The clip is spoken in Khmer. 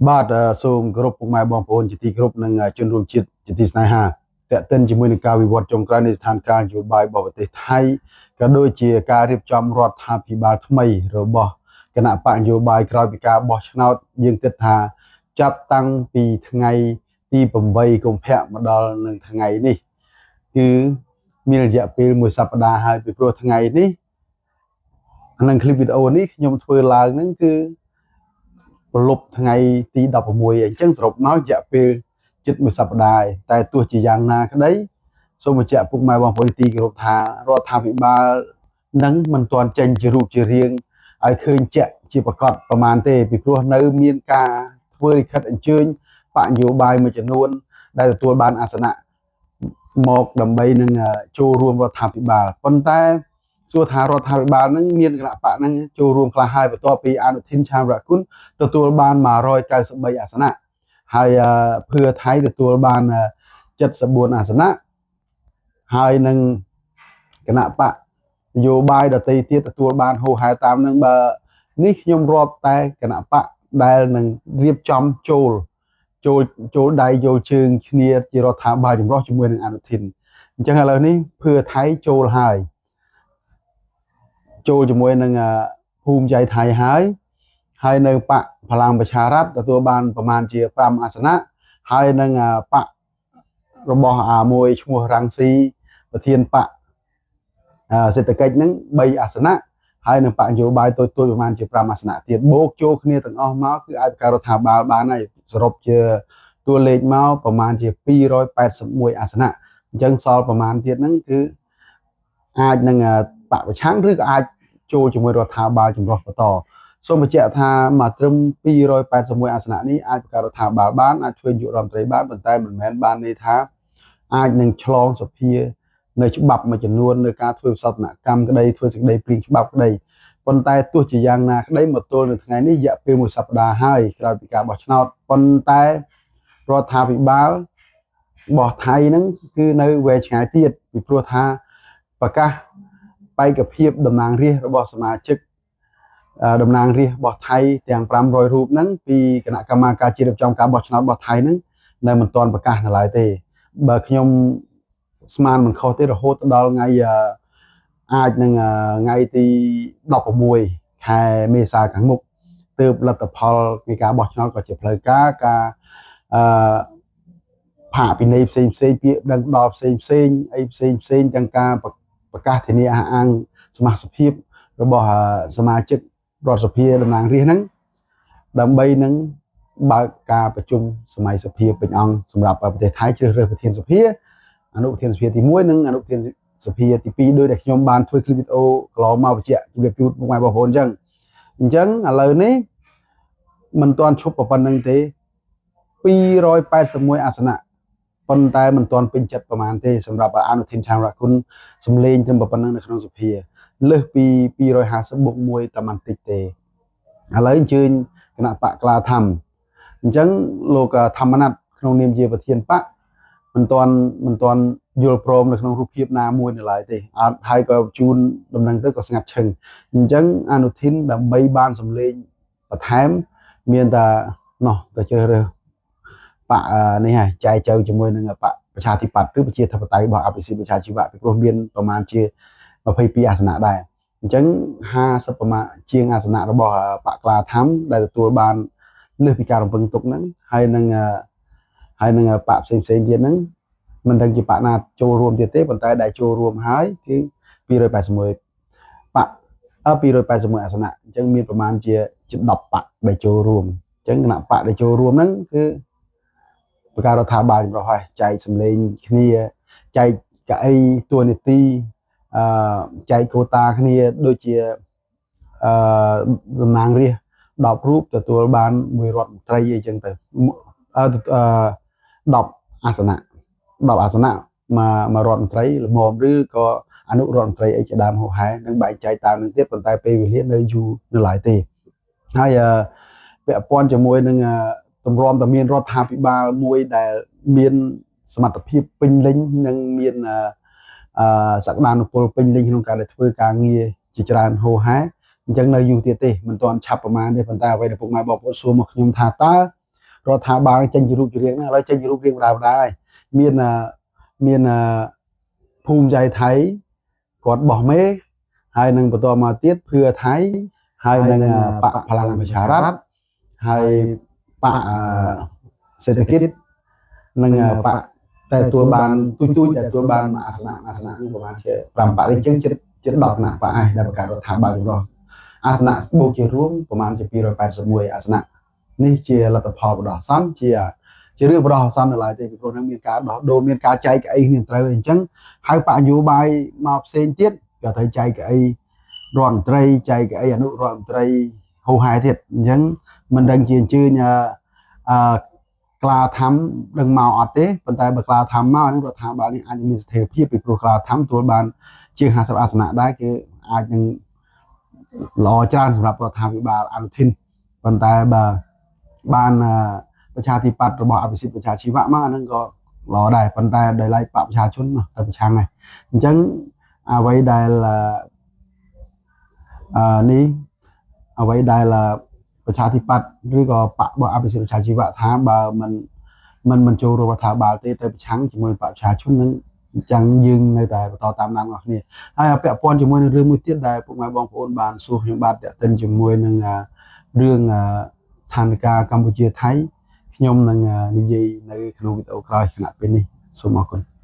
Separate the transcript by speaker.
Speaker 1: បាទសូមគោរពពុកម៉ែបងប្អូនជាទីគោរពនិងជនរួមជាតិជាទីស្នេហាតេតិនជាមួយនឹងការវិវត្តចុងក្រោយនៃស្ថានភាពនយោបាយរបស់ប្រទេសថៃក៏ដូចជាការរៀបចំរដ្ឋាភិបាលថ្មីរបស់គណៈបកនយោបាយក្រោយពីការបោះឆ្នោតយើងគិតថាចាប់តាំងពីថ្ងៃទី8កុម្ភៈមកដល់នឹងថ្ងៃនេះគឺមានរយៈពេលមួយសប្តាហ៍ហើយពីព្រោះថ្ងៃនេះក្នុងคลิปវីដេអូនេះខ្ញុំធ្វើឡើងហ្នឹងគឺ ប្រលប់ថ្ងៃទី16អញ្ចឹងសរុបមករយៈពេលជិតមួយសប្តាហ៍តែទោះជាយ៉ាងណាក្តីសូមបញ្ជាក់ពុកម៉ែបងប្អូនទីគោរពថារដ្ឋាភិបាលនឹងមិនទាន់ចេញជារូបជារាងឲ្យឃើញជាក់ជាប្រកបប្រមាណទេពីព្រោះនៅមានការធ្វើលិខិតអញ្ជើញបកនយោបាយមួយចំនួនដែលទទួលបានអាសនៈមកដើម្បីនឹងចូលរួមរដ្ឋាភិបាលប៉ុន្តែសួរថារដ្ឋាភិបាលនឹងមានគណៈបកនឹងចូលរួមខ្លះហើយបន្ទាប់ពីអនុធីនឆានរគុណទទួលបាន193អាសនៈហើយភឿថៃទទួលបាន74អាសនៈហើយនឹងគណៈបកនយោបាយដទៃទៀតទទួលបានហូហែតាមនឹងបើនេះខ្ញុំរាប់តែគណៈបកដែលនឹងរៀបចំចូលចូលចូលដៃចូលជើងគ្នាជារដ្ឋាភិបាលចម្រុះជាមួយនឹងអនុធីនអញ្ចឹងឥឡូវនេះភឿថៃចូលហើយចូលជាមួយនឹងភូមិចៃថៃហើយហើយនៅបកพลังប្រឆារដ្ឋទទួលបានប្រមាណជា5អាសនៈហើយនឹងបករបស់អាមួយឈ្មោះរង្ស៊ីប្រធានបកសេដ្ឋកិច្ចហ្នឹង3អាសនៈហើយនឹងបកនយោបាយតូចៗប្រមាណជា5អាសនៈទៀតបូកចូលគ្នាទាំងអស់មកគឺអាចបង្កើតរដ្ឋាភិបាលបានហើយសរុបជាតួលេខមកប្រមាណជា281អាសនៈអញ្ចឹងសល់ប្រមាណទៀតហ្នឹងគឺអាចនឹងបកប្រឆាំងឬក៏អាចចូលជាមួយរដ្ឋាភិបាលចម្រុះបន្តសូមបញ្ជាក់ថាមកត្រឹម281អាសនៈនេះអាចបង្កើតរដ្ឋាភិបាលបានអាចធ្វើនាយករដ្ឋមន្ត្រីបានប៉ុន្តែមិនមែនបានន័យថាអាចនឹងឆ្លងសភានៅច្បាប់មួយចំនួននៅការធ្វើវិសោធនកម្មក្តីធ្វើសេចក្តីព្រាងច្បាប់ក្តីប៉ុន្តែទោះជាយ៉ាងណាក្តីមកទល់នៅថ្ងៃនេះរយៈពេលមួយសប្តាហ៍ហើយក្រោយពីការបោះឆ្នោតប៉ុន្តែរដ្ឋាភិបាលរបស់ថៃហ្នឹងគឺនៅវែងឆ្ងាយទៀតពីព្រោះថាប្រកាសបេក្ខភាពតំណាងរាស្ត្ររបស់សមាជិកតំណាងរាស្ត្ររបស់ថៃទាំង500រូបហ្នឹងពីគណៈកម្មាធិការជាតិរៀបចំការបោះឆ្នោតរបស់ថៃហ្នឹងនៅមិនទាន់ប្រកាសនៅឡើយទេបើខ្ញុំស្មានមិនខុសទេរហូតដល់ថ្ងៃអាចនឹងថ្ងៃទី16ខែមេសាខាងមុខទើបលទ្ធផលនៃការបោះឆ្នោតក៏ជាផ្លូវការការអឺផាកពិន័យផ្សេងផ្សេងពាក្យដឹងដល់ផ្សេងផ្សេងអីផ្សេងផ្សេងទាំងការប្រកាសធានាអះអាងសមាជិកភាពរបស់សមាជិករដ្ឋសភាតំណាងរាស្ត្រហ្នឹងដើម្បីនឹងបើកការប្រជុំសម័យសភាពេញអង្គសម្រាប់ប្រទេសថៃជ្រើសរើសប្រធានសភាអនុប្រធានសភាទី1និងអនុប្រធានសភាទី2ដោយដែលខ្ញុំបានធ្វើคลิปវីដេអូកន្លងមកបញ្ជាក់ជម្រាបជូនពុកម៉ែបងប្អូនអញ្ចឹងអញ្ចឹងឥឡូវនេះមិនទាន់ឈប់ប៉ុណ្្នឹងទេ281អាសនៈប៉ុន្តែមិនទាន់ពេញចិត្តប្រហែលទេសម្រាប់អនុធីនឆានរគុណសម្លេងត្រឹមប៉ុណ្្នឹងនៅក្នុងសភាលើសពី250បូក1តែបន្តិចទេឥឡូវអញ្ជើញគណៈបកក្លាធម្មអញ្ចឹងលោកធម្មណាត់ក្នុងនាមជាប្រធានបកមិនទាន់មិនទាន់យល់ព្រមនៅក្នុងរូបភាពណាមួយនៅឡើយទេអត់ហើយក៏ជូនដំណឹងទៅក៏ស្ងាត់ឈឹងអញ្ចឹងអនុធីនដើម្បីបានសម្លេងបន្ថែមមានតែណោះទៅជ្រើសរើសបកនេះហើយចែកចៅជាមួយនឹងបកប្រជាធិបតេយ្យឬប្រជាធិបតេយ្យរបស់អភិសិទ្ធវិជ្ជាជីវៈពីព្រោះមានប្រមាណជា22អាសនៈដែរអញ្ចឹង50ប្រមាណជាងអាសនៈរបស់បកក្លាធម្មដែលទទួលបានលើសពីការរំពឹងទុកហ្នឹងហើយនឹងហើយនឹងបកផ្សេងផ្សេងទៀតហ្នឹងមិនដឹងជាបកណាចូលរួមទៀតទេប៉ុន្តែដែលចូលរួមហើយគឺ281បក281អាសនៈអញ្ចឹងមានប្រមាណជាជិត10បកដែលចូលរួមអញ្ចឹងគណៈបកដែលចូលរួមហ្នឹងគឺប្រការរដ្ឋាភិបាលចម្រុះហើយចែកសម្លេងគ្នាចែកកៅអីតួនាទីអឺចែកកូតាគ្នាដូចជាអឺតំណាងរាស្ត្រ10រូបទទួលបានមួយរដ្ឋមន្ត្រីអីចឹងទៅអឺ10អាសនៈ10អាសនៈមកមករដ្ឋមន្ត្រីល្មមឬក៏អនុរដ្ឋមន្ត្រីអីជាដើមហោហែនឹងបែងចែកតាមនឹងទៀតប៉ុន្តែពេលវេលានៅយូរនៅឡើយទេហើយពាក់ព័ន្ធជាមួយនឹងទម្រាំតែមានរដ្ឋាភិបាលមួយដែលមានសមត្ថភាពពេញលេញនិងមានអឺសក្តានុពលពេញលេញក្នុងការដែលធ្វើការងារជាច្រើនហូហែអញ្ចឹងនៅយូរទៀតទេមិនទាន់ឆាប់ប្រមាណទេប៉ុន្តែអ្វីដែលពុកម៉ែបងប្អូនសួរមកខ្ញុំថាតើ រដ្ឋាភិបាលចេញជារូបជារាងហ្នឹងឥឡូវចេញជារូបរាងបណ្ដើបណ្ដើហើយមានមានភូមិចៃថៃគាត់បោះមេហើយនឹងបន្តមកទៀតភឿថៃហើយនឹងបកพลังប្រឆារដ្ឋហើយបកសេដ្ឋកិច្ចនិងបកតែទទួលបានទូចទូចតែទទួលបានមួយអាសនៈអាសនៈនោះប្រហែលជា5បកនេះអញ្ចឹងជិតជិត10គណៈបកឯងដែលបង្កើតរដ្ឋាភិបាលចម្រុះអាសនៈបូកជារួមប្រហែលជា281អាសនៈនេះជាលទ្ធផលបណ្ដោះអាសន្នជាជារឿងបណ្ដោះអាសន្ននៅឡើយទេពីព្រោះនឹងមានការដោះដូរមានការចែកកៅអីគ្នាត្រូវអញ្ចឹងហើយបកនយោបាយមកផ្សេងទៀតក៏ត្រូវចែកកៅអីរដ្ឋមន្ត្រីចែកកៅអីអនុរដ្ឋមន្ត្រីហូហែទៀតអញ្ចឹងមិនដឹងជាអញ្ជើញអឺក្លាធម្មដឹងមកអត់ទេប៉ុន្តែបើក្លាធម្មមកហ្នឹងរដ្ឋាភិបាលនេះអាចមានស្ថិរភាពពីព្រោះក្លាធម្មទទួលបានជាង50អាសនៈដែរគឺអាចនឹងល្អច្រើនសម្រាប់រដ្ឋាភិបាលអនុធិនប៉ុន្តែបើបានប្រជាធិបតេយ្យរបស់អភិសិទ្ធប្រជាជីវៈមកអាហ្នឹងក៏ល្អដែរប៉ុន្តែដោយឡែកបកប្រជាជនទៅប្រឆាំងហើយអញ្ចឹងអ្វីដែលអឺនេះអ្វីដែលប្រជាធិបតេយ្យឬក៏បករបស់អភិសិទ្ធប្រជាជីវៈថាបើមិនមិនមិនចូលរួមរដ្ឋាភិបាលទេទៅប្រឆាំងជាមួយបកប្រជាជននឹងអញ្ចឹងយើងនៅតែបន្តតាមដានរបស់គ្នាហើយពាក់ព័ន្ធជាមួយនឹងរឿងមួយទៀតដែលពុកម៉ែបងប្អូនបានសួរខ្ញុំបាទទាក់ទិនជាមួយនឹងរឿងឋានការកម្ពុជាថៃខ្ញុំនឹងនិយាយនៅក្នុងវីដេអូក្រោយខណៈពេលនេះសូមអរគុណ។